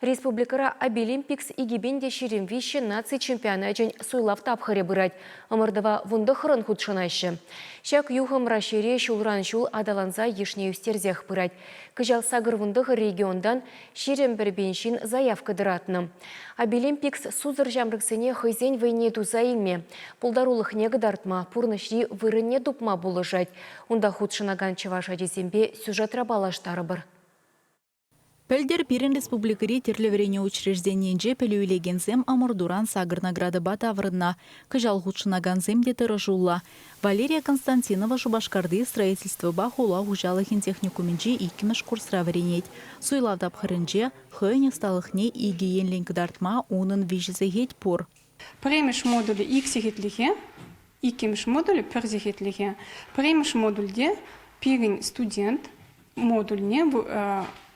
Республикӑра Абилимпикс 2023 наци чемпионачӗн суйлав тапхӑрӗ пырать. Ӑмӑртӑва вунтӑххӑрӑн хутшӑнаҫҫӗ. Ҫак юхӑм Раҫҫейре ҫулран-ҫул аталанса йышне ӳстерсех пырать. Кӑҫал 89 регионтан 21 пин ҫын заявка тӑратнӑ. Абилимпикс сусӑр ҫамрӑксене хӑйсен вӑйне туса илме, пултарулӑхне кӑтартма, пурнӑҫри вырӑнне тупма пулӑшать. Унта хутшӑнакан чӑваш ачисемпе сюжетра паллаштарӑпӑр. Пӗлтӗр пирӗн республикӑри тӗрлӗ вӗренӳ учрежденийӗнче пӗлӳ илекенсем ӑмӑртуран сакӑр наградӑпа таврӑннӑ. Кӑҫал хутшӑнакансем те тӑрӑшуллӑ. Валерия Константинова Шупашкарти строительствӑпа хула хуҫалӑхӗн техникумӗнче иккӗмӗш курсра вӗренет. Суйлав тапхӑрӗнче хӑйӗн ӑсталӑхне икӗ енлӗн кӑтартма унӑн виҫӗ сехет пур. Пӗрремӗш модулӗ ик сехетлӗхе, иккӗмӗш модулӗ пӗр сехетлӗхе. Пӗрремӗш модульте пирӗн студент модульне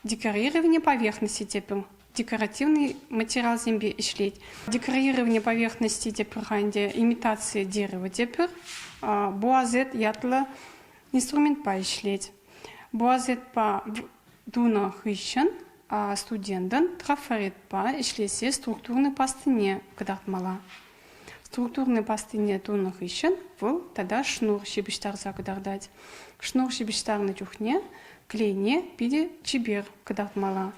декорирование поверхности тепӗр декоративный материалсемпе ӗҫлет. Декорирование поверхности тепӗр-ха ӗнтӗ имитация дерева тепӗр буазет ятлӑ инструментпа ӗҫлет. Буазетпа тунӑ хыҫҫӑн студентӑн трафаретпа ӗҫлесе структурный пастине кӑтартмалла. Структурный пастине тунӑ хыҫҫӑн вӑл тата шнур ҫыпӑҫтарса кӑтартать. Шнур ҫыпӑҫтарнӑ чухне клейне питӗ чипер кӑтартмалла.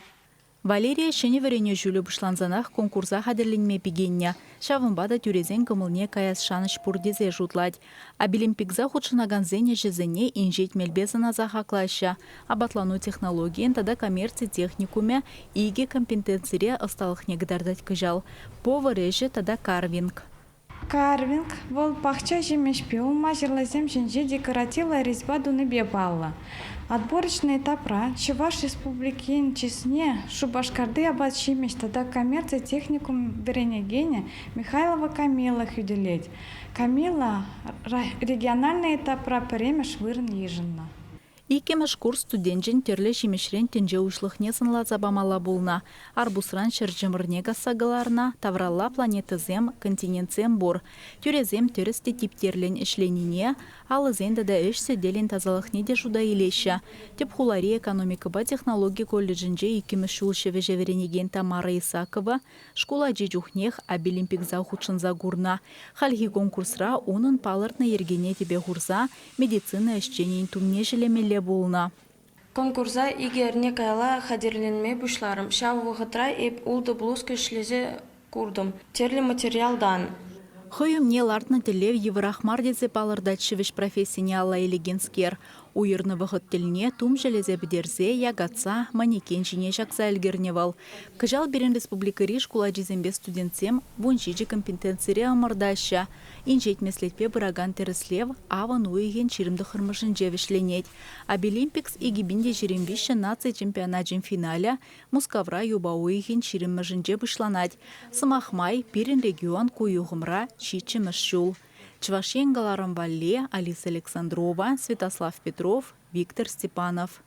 Валерия ҫӗнӗ вӗренӳ ҫулӗ пуҫлансанах конкурса хатӗрленме пикеннӗ. Ҫавӑнпа та тӳресен кӑмӑлне каяс шанӑҫ пур тесе шутлать. Абилимпикса хутшӑнакансен ӗҫӗсене инҫет мелпе сӑнаса хаклаҫҫӗ. Апатлану технологийӗн тата коммерци техникумӗ икӗ компетенцире ӑсталӑхне кӑтартать кӑҫал: повар ӗҫӗ тата карвинг. Карвинг вӑл пахча ҫимӗҫпе улма-ҫырласем ҫинче декоративлӑ резьба тунипе паллӑ. Отборочнӑй этапра Чӑваш Республикин чысне Шупашкарти апат-ҫимӗҫ тата коммерци техникум вӗренекенӗ Михайлова Камила хӳтӗлет. Камила региональнӑй этапра пӗрремӗш вырӑн йышӑннӑ. Иккӗмӗш курс студенчӗн тӗрлӗ ҫимӗҫрен тӗнче уҫлӑхне сӑнласа памалла пулнӑ. Арбузран ҫӗр чӑмӑрне касса кӑларнӑ, тавралла планетӑсем, континентсем пур. Тӳресем тӗрӗс те типтерлӗн ӗҫленине, алӑсен тата ӗҫ сӗтелӗн тасалӑхне те шута илеҫҫӗ. Тӗп хулари экономикӑпа технологи колледжӗнче иккӗмӗш ҫул ҫӗвӗҫе вӗренекен Тамара Исакова шкул ачи чухнех Абилимпикса хутшӑнса курнӑ. Хальхи конкурсра унӑн палӑртнӑ йӗркене тӗпе хурса медицина ӗҫченӗн тумне ҫӗлемелле пулнӑ. Конкурса икӗ эрне каялла хатӗрленме пуҫларӑм. Ҫав вӑхӑтра эп ултӑ блузка ӗҫлесе куртӑм. Тӗрлӗ материалтан. Хӑй умне лартнӑ тӗллев йывӑрах мар тесе палӑртать ҫӗвӗҫ профессине алла илекенскер. Уйӑрнӑ вӑхӑт тӗлне тум ҫӗлесе пӗтерсе, якатса манекен ҫине ҫакса ӗлкӗрнӗ вӑл. Кӑҫал пирӗн республикӑри шкул ачисемпе студентсем 17 компетенцире ӑмӑртаҫҫӗ. Инҫет меслетпе пыракан тӗрӗслев авӑн уйӑхӗн 29-мӗшӗнче вӗҫленет. Абилимпикс 2023 наци чемпионачӗн финалӗ Мускавра юпа уйӑхӗн 20-мӗшӗнче пуҫланать. Сӑмах май, пирӗн регион ку юхӑмра ҫиччӗмӗш ҫул. Чӑваш Ен кӑларӑм валли Алиса Александрова, Святослав Петров, Виктор Степанов.